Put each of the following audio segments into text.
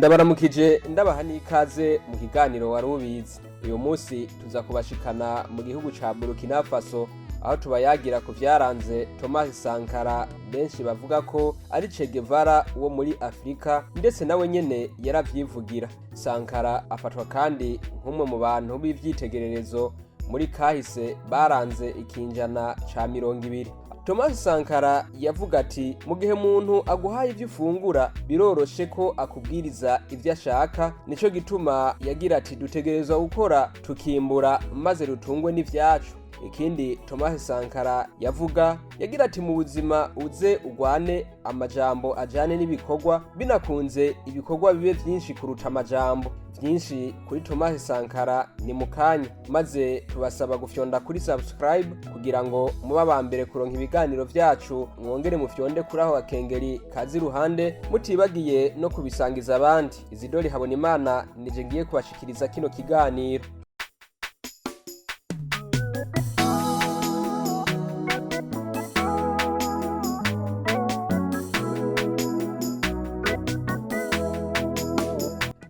Ndabaramukije, ndabaha n'ikaze mu kiganiro Wari Ubizi. Uyu munsi tuza kubashikana mu gihugu ca Burkina Faso, aho tubayagira ku vyaranze Thomas Sankara, benshi bavuga ko ari Che Guevara wo muri Afurika, ndetse nawe nyene yaravyivugira. Sankara afatwa kandi nk'umwe mu bantu b'ivyitegererezo muri kahise baranze ikinjana ca 20. Thomas Sankara yavuga ati: "Mu gihe umuntu aguhaye ivyo ufungura, biroroshe ko akubwiriza ivyo ashaka." Nico gituma yagira ati: "Dutegerezwa gukora tukimbura, maze dutungwe n'ivyacu." Ikindi Thomas Sankara yavuga, yagira ati: "Mu buzima uze ugwane amajambo ajane n'ibikorwa, binakunze ibikorwa bibe vyinshi kuruta amajambo." Vyinshi kuri Thomas Sankara ni mu kanya, maze tubasaba gufyonda kuri subscribe kugira ngo mube aba mbere kuronka ibiganiro vyacu, mwongere mufyonde kuri aho gakengeri kaza iruhande, mutibagiye no kubisangiza abandi. Izidori Habonimana nije ngiye kubashikiriza kino kiganiro.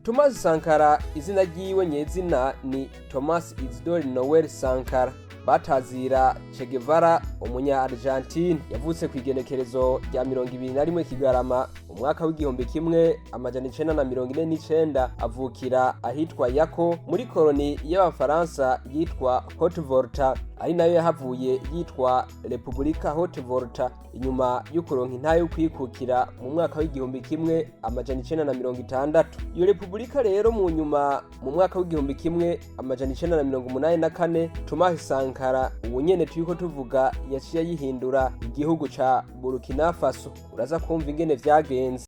Thomas Sankara, izina ryiwe nyezina ni Thomas Isidore Noel Sankara, batazira Che Guevara, umunya Argentine. Yavutse ku igenekerezo rya 21 Kigarama umwaka w'1949, avukira ahitwa Yako muri koloni y'Abafaransa yitwa Haute Volta, ari nayo yahavuye yitwa Repubulika Haute Volta inyuma y'ukuronka intahe yo kwikukira mu mwaka w'1960. Iyo repubulika rero mu nyuma, mu mwaka w'1984, Thomas Sankara ubu nyene turiko tuvuga yaciye yihindura igihugu ca Burkina Faso. Uraza kumva ingene vyagenze.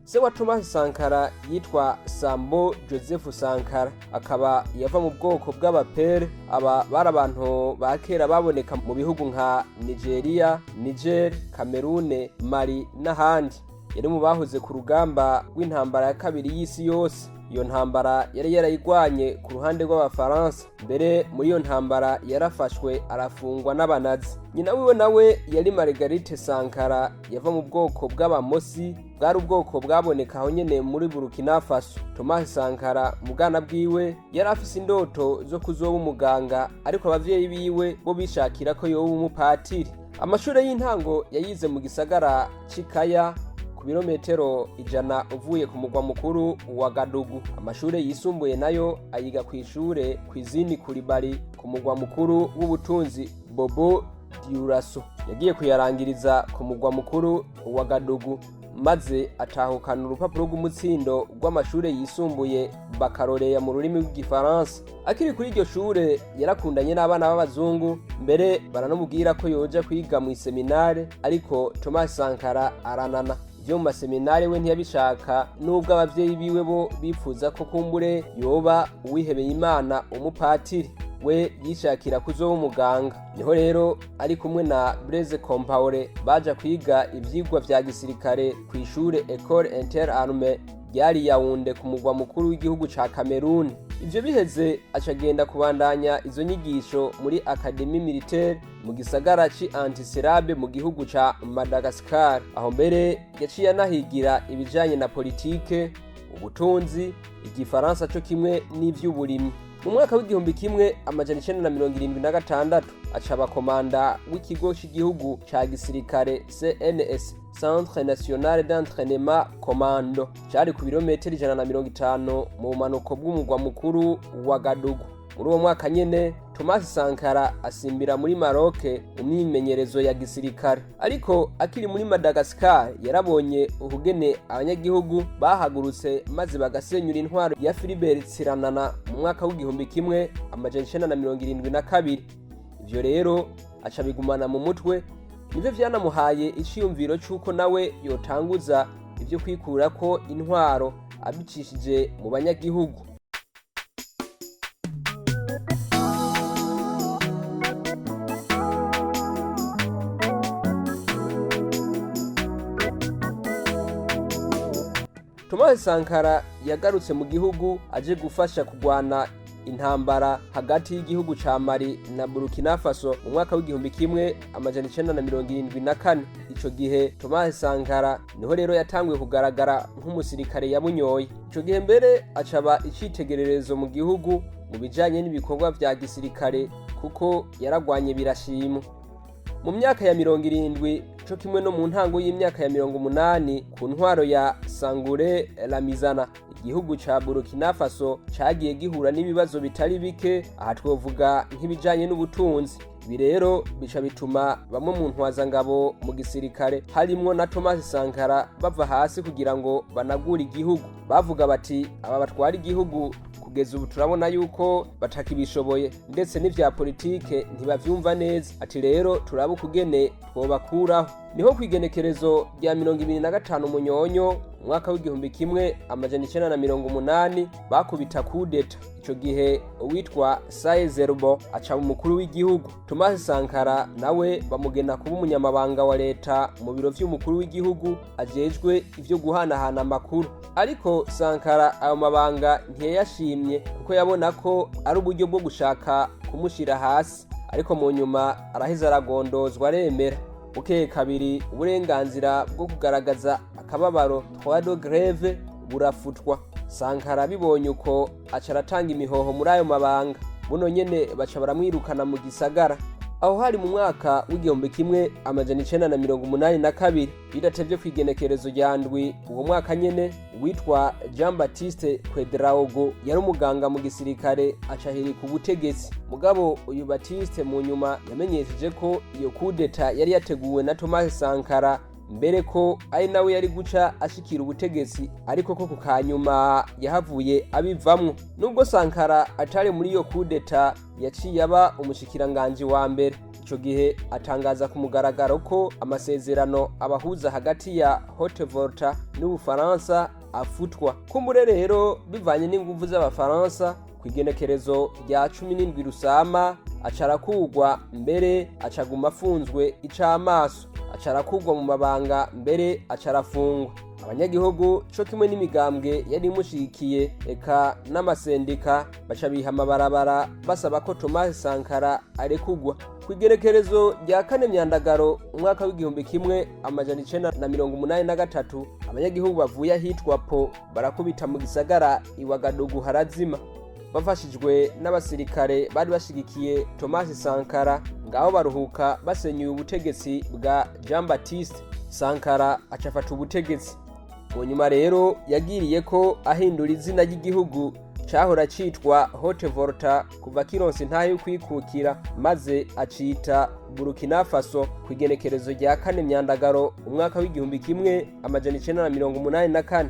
Se wa Thomas Sankara yitwa Sambo Joseph Sankara, akaba yava mu bwoko bw'Abapere. Aba bari abantu ba kera baboneka mu bihugu nka Nigeria, Niger, Cameroon, Mali n'ahandi. Yari mu bahoze ku rugamba rw'intambara ya kabiri y'isi yose. Iyo ntambara yari yarayigwanye ku ruhande rw'Abafaransa. Mbere muri iyo ntambara yarafashwe arafungwa n'Abanazi. Nyina wiwe nawe yari Margarite Sankara, yava mu bwoko bw'Abamosi, bwari ubwoko bwaboneka aho nyene muri Burkina Faso. Thomas Sankara mu bwana bwiwe yari afise indoto zo kuzoba umuganga, ariko abavyeyi biwe bo bishakira ko yoba umupatiri. Amashure y'intango yayize mu gisagara c'Ikaya, ku birometero 100 uvuye ku mugwa mukuru wa Gadugu. Amashure yisumbuye nayo ayiga kw'ishure kw'izini Kuribari, ku mugwa mukuru w'ubutunzi Bobo Dioulasso. Yagiye kuyarangiriza ku mugwa mukuru wa Gadugu, maze atahukana urupapuro rw'umutsindo rw'amashure yisumbuye, bakaroreya mu rurimi rw'Igifaransa. Akiri kuri iryo shure yarakundanye n'abana b'abazungu, mbere baranamubwira ko yoja kwiga mu iseminare, ariko Thomas Sankara aranana. Ivyo mu maseminare we ntiyabishaka, nubwo abavyeyi biwe bo bipfuza ko kumbure yoba uwihebeye Imana, umupatiri. We yishakira kuzoba umuganga. Niho rero ari kumwe na Blaise Compaoré baja kwiga ivyigwa vya gisirikare kw'ishure Ecole Interarmées ryari Yaounde, ku mugwa mukuru w'igihugu ca Cameroon. Ivyo biheze acagenda kubandanya izo nyigisho muri Académie Militaire mu gisagara ci Antsirabe mu gihugu ca Madagascar. Aho mbere yaciye anahigira ibijanye na politike, ubutunzi, Igifaransa co kimwe n'ivy'uburimyi. Mu mwaka w'1976 aca abakomanda w'ikigo c'igihugu ca gisirikare CNS, Centre National d'Entraînement Commando, cari ku birometero 150 mu bumanuko bw'umugwa mukuru wa Gadugu. Muri uwo mwaka nyene Thomas Sankara asimbira muri Maroc mu myimenyerezo ya gisirikare. Ariko akiri muri Madagascar yarabonye ukugene abanyagihugu bahagurutse maze bagasenyura intwaro ya Philibert Tsiranana mu mwaka w'1972. Ivyo rero aca bigumana mu mutwe, nivyo vyanamuhaye iciyumviro c'uko nawe yotanguza ivyo kwikurako intwaro abicishije mu banyagihugu. Thomas Sankara yagarutse mu gihugu aje gufasha kugwana Intambara hagati y'igihugu ca Mali na Burkina Faso mu mwaka w'1974. Ico gihe Thomas Sankara niho rero yatanguye kugaragara nk'umusirikare yabunyoye. Ico gihe mbere acaba icitegererezo mu gihugu mu bijanye n'ibikorwa vya gisirikare, kuko yaragwanye birashimwa. Mu myaka ya 70 co kimwe no mu ntango y'imyaka ya 80 ku ntwaro ya Sangure Lamizana, igihugu ca Burkina Faso cagiye gihura n'ibibazo bitari bike. Aha twovuga nk'ibijanye n'ubutunzi. Ibi rero bica bituma bamwe mu ntwazangabo mu gisirikare, harimwo na Thomas Sankara, bava hasi kugira ngo banagure igihugu. Bavuga bati: "Aba batwara igihugu kugeza ubu turabona yuko batakibishoboye, ndetse n'ivya politike ntibavyumva neza." Ati: "Rero turabe ukugene twobakuraho." Niho kw'igenekerezo rya 25 Munyonyo umwaka w'1980 bakubita kudeta. Ico gihe uwitwa Saye Zerbo aca umukuru w'igihugu. Thomas Sankara nawe bamugena kuba umunyamabanga wa leta mu biro vy'umukuru w'igihugu, ajejwe ivyo guhanahana amakuru. Ariko Sankara ayo mabanga ntiyayashimye, kuko yabona ko ari uburyo bwo gushaka kumushira hasi. Ariko mu nyuma araheza aragondozwa, aremera. Bukeye kabiri uburenganzira bwo kugaragaza akababaro, droit de grève, burafutwa. Sankara bibonye uko aca aratanga imihoho muri ayo mabanga. Buno nyene baca baramwirukana mu gisagara. Aho hari mu mwaka w'1982. Bidatevye, kw'igenekerezo rya 7 uwo mwaka nyene, uwitwa Jean Baptiste Ouedraogo yari umuganga mu gisirikare acahirika ubutegetsi. Mugabo uyu Baptiste mu nyuma yamenyesheje ko iyo kudeta yari yateguwe na Thomas Sankara, mbere ko ari nawe yari guca ashikira ubutegetsi, ariko ko ku kanyuma yahavuye abivamwo. Nubwo Sankara atari muri iyo kudeta, yaciye aba umushikiranganji wa mbere. Ico gihe atangaza ku mugaragaro ko amasezerano abahuza hagati ya Haute Volta n'Ubufaransa afutwa. Kumbure rero bivanye n'inguvu z'Abafaransa, ku igenekerezo rya 17 Rusama aca arakugwa, mbere acaguma afunzwe ic'amaso. Aca arakugwa mu mabanga, mbere aca arafungwa. Abanyagihugu co kimwe n'imigambwe yari imushigikiye, eka n'amasendika, baca biha amabarabara basaba ko Thomas Sankara arekugwa. Ku igerekerezo rya 4 Myandagaro umwaka w'1983, abanyagihugu bavuye ahitwa Po barakubita mu gisagara Iwagadugu harazima, bafashijwe n'abasirikare bari bashigikiye Thomas Sankara. Ngaho baruhuka basenyuye ubutegetsi bwa Jean Baptiste. Sankara acafata ubutegetsi. Mu nyuma rero yagiriye ko ahindura izina ry'igihugu cahora citwa Haute Volta kuva kironse intahe yo kwikukira, maze acita Burkina Faso ku igenekerezo rya 4 Myandagaro umwaka w'1984.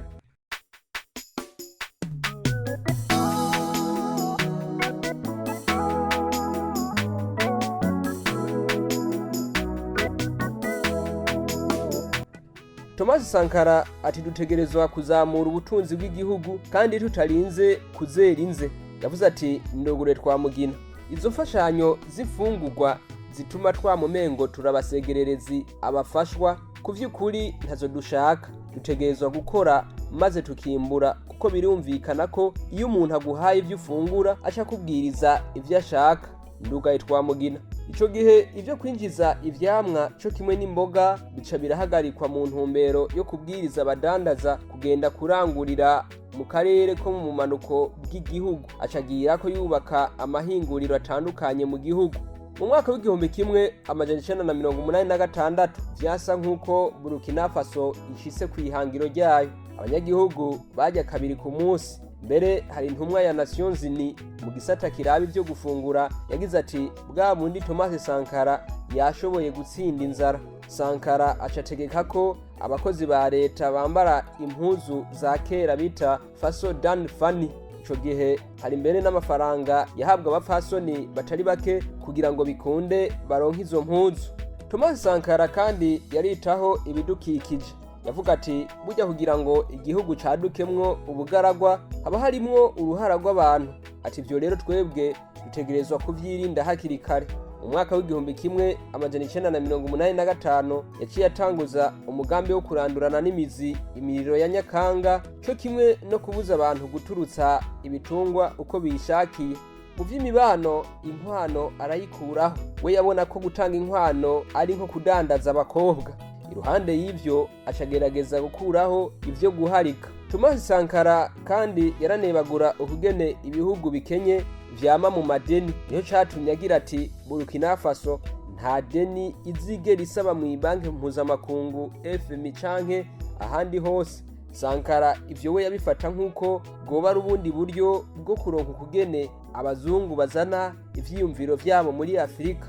Thomas Sankara ati: "Dutegerezwa kuzamura ubutunzi bw'igihugu kandi tutarinze kuzera inze." Yavuze ati: "Ndogure twamugina izo mfashanyo z'imfungurwa zituma twamumengo turabasegererezi abafashwa, ku vy'ukuri ntazo dushaka. Dutegerezwa gukora maze tukimbura, kuko birumvikana ko iyo umuntu aguhaye ivyo ufungura aca akubwiriza ivyo ashaka. Ndugaye twamugina." Ico gihe ivyo kwinjiza ivyamwa co kimwe n'imboga bica birahagarikwa mu ntumbero yo kubwiriza abadandaza kugenda kurangurira mu karere ko mu bumanuko bw'igihugu. Acagira ko yubaka amahinguriro atandukanye mu gihugu. Mu mwaka w'1986 vyasa nk'uko Burkina Faso ishitse kw'ihangiro ryayo. Abanyagihugu barya kabiri ku munsi. Mbere hari intumwa ya Nations Unies mu gisata kiraba ivyo gufungura yagize ati: "Bwa bundi Thomas Sankara yashoboye gutsinda inzara." Sankara acategeka ko abakozi ba leta bambara impuzu za kera bita Faso Dan Fani. Ico gihe hari mbere n'amafaranga yahabwa abapfasoni batari bake kugira ngo bikunde baronke izo mpuzu. Thomas Sankara kandi yaritaho ibidukikije. Yavuga ati: "Burya kugira ngo igihugu cadukemwo ubugaragwa haba harimwo uruhara rw'abantu." Ati: "Ivyo rero twebwe dutegerezwa kuvyirinda hakiri kare." Mu mwaka w'1985 yaciye atanguza umugambi wo kurandurana n'imizi imiriro ya Nyakanga, co kimwe no kubuza abantu guturutsa ibitungwa uko bishakiye. Mu vy'imibano, inkwano arayikuraho. We yabona ko gutanga inkwano ari nko kudandaza abakobwa. Iruhande y'ivyo, acagerageza gukuraho ivyo guharika. Thomas Sankara kandi yaranebagura ukugene ibihugu bikenye vyama mu madeni. Niho catumye agira ati: "Burkina Faso nta deni izigera isaba mu banki mpuzamakungu FMI canke ahandi hose." Sankara ivyo we yabifata nk'uko bwoba ari ubundi buryo bwo kuronka ukugene abazungu bazana ivyiyumviro vyabo muri Afurika.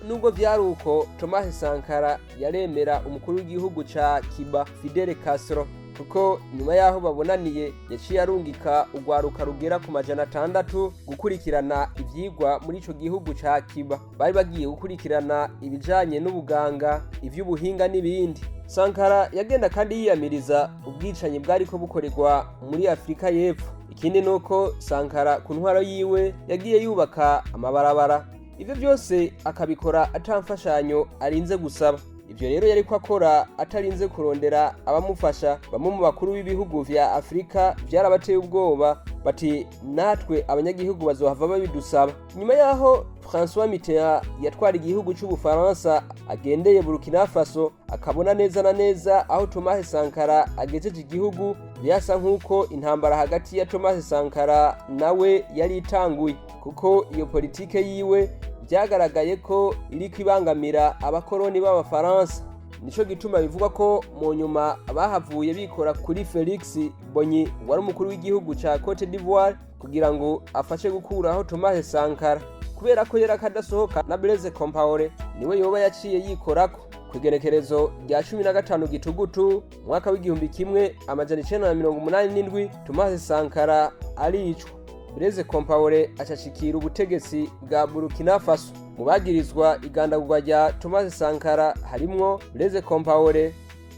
Nubwo vyari uko, Thomas Sankara yaremera umukuru w'igihugu ca Cuba, Fidel Castro, kuko nyuma y'aho babonaniye yaciye arungika urwaruka rugera ku 600 gukurikirana ivyigwa muri ico gihugu ca Cuba. Bari bagiye gukurikirana ibijanye n'ubuganga, ivy'ubuhinga n'ibindi. Sankara yagenda kandi yiyamiriza ubwicanyi bwariko bukorerwa muri Afurika y'Epfo. Ikindi nuko Sankara ku ntwaro yiwe yagiye yubaka amabarabara. Ivyo byose akabikora ata mfashanyo arinze gusaba. Ivyo rero yariko akora atarinze kurondera abamufasha. Bamwe mu bakuru b'ibihugu vya Afurika vyarabateye ubwoba, bati: "Natwe abanyagihugu bazohava babidusaba." Nyuma yaho François Mitterrand yatwara igihugu c'Ubufaransa agendeye Burkina Faso, akabona neza na neza aho Thomas Sankara agejeje igihugu, vyasa nk'uko intambara hagati ya Thomas Sankara nawe yari itanguye, kuko iyo politike yiwe vyagaragaye ko iriko ibangamira abakoroni b'Abafaransa. Nico gituma bivugwa ko mu nyuma bahavuye bikora kuri Felix Bonyi, wari umukuru w'igihugu ca Cote d'Ivoire, kugira ngo afashe gukuraho Thomas Sankara. Kubera ko yari akadasohoka na Blaise Compaoré, niwe yoba yaciye yikorako. Kw'igenekerezo rya 15 Gitugutu umwaka w'1987, Thomas Sankara aricwa, Blaise Compaoré acashikira ubutegetsi bwa Burkina Faso. Mu bagirizwa igandagurwa rya Thomas Sankara harimwo Blaise Compaoré,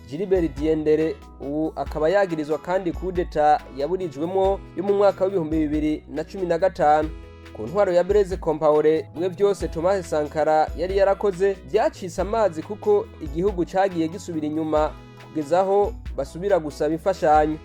Gilbert Diendere, ubu akaba yagirizwa kandi kudeta yaburijwemwo yo mu mwaka w'2015. Ku ntwaro ya Blaise Compaoré, bimwe byose Thomas Sankara yari yarakoze byacitse amazi, kuko igihugu cagiye gisubira inyuma kugeza aho basubira gusaba imfashanyo.